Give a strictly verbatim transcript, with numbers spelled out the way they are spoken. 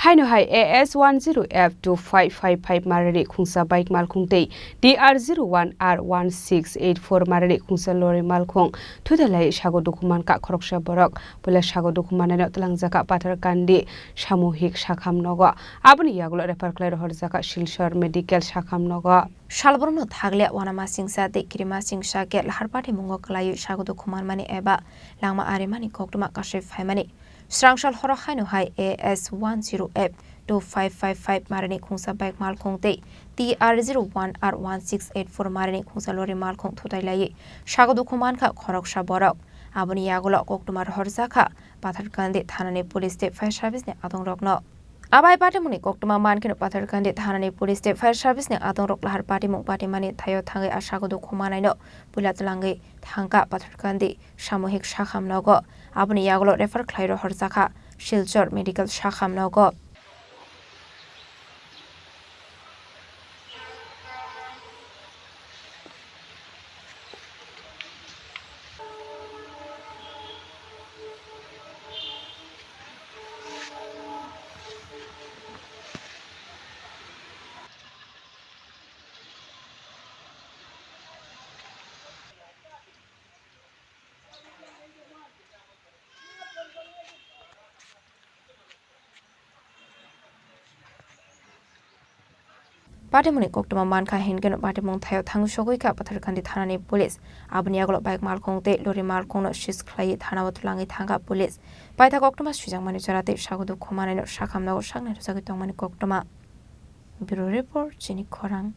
Haino hai A S one zero F two five five five marini khungsa bike malkhung tei T R zero one R one six eight four marini khungsa lori malkhung thutai lai sago dukhu mankha khoroksa borok. Puila sago dukhu mannaino twlangjakha Patharkandi samuhik sakham nogo. Aboni yagulo refer khlai rohorjakha Silchar Medical sakham nogo. Salbrumno thakle uanamasingcha tei kirimasingcha khe lahar patimungo kwlaiwi sago dukhu manmani eba langma arimani koktwma kasui phaimani. Srangsal horo haino hai A S one zero F two five five five marini khungsa bike malkhung tei T R zero one R one six eight four marini khungsa lori malkhung thutai laiwi sago dukhu mankha khoroksa borok. Aboni yagulo koktwma rohorjakha Patharkandi thanani police tei fire service ni adongrokno. Abai patimungni koktwma mankheno Patharkandi thanani police tei fire service ni adongrok lahar patimung patimani thaio thangwi a sago dukhu manaino puila twlangwi thangkha Patharkandi samuhik sakham nogo. Aboni yagulo refer khlai rohorjakha Silchar Medical sakham nogo. Patimungni koktwma mankha hinkhe no patimung thaio thangwi sogwi kha Patharkandi thanani police. Aboni yagulo bike malkhung tei lori malkhungno seize khlaiwi thanao twlangwi thangkha police. Paitha koktwma swijakmani jora tei sago dukhu manaino sakham nogo saknai rwjagwi tongmani koktwma. Bureau Report, Chini Khorang.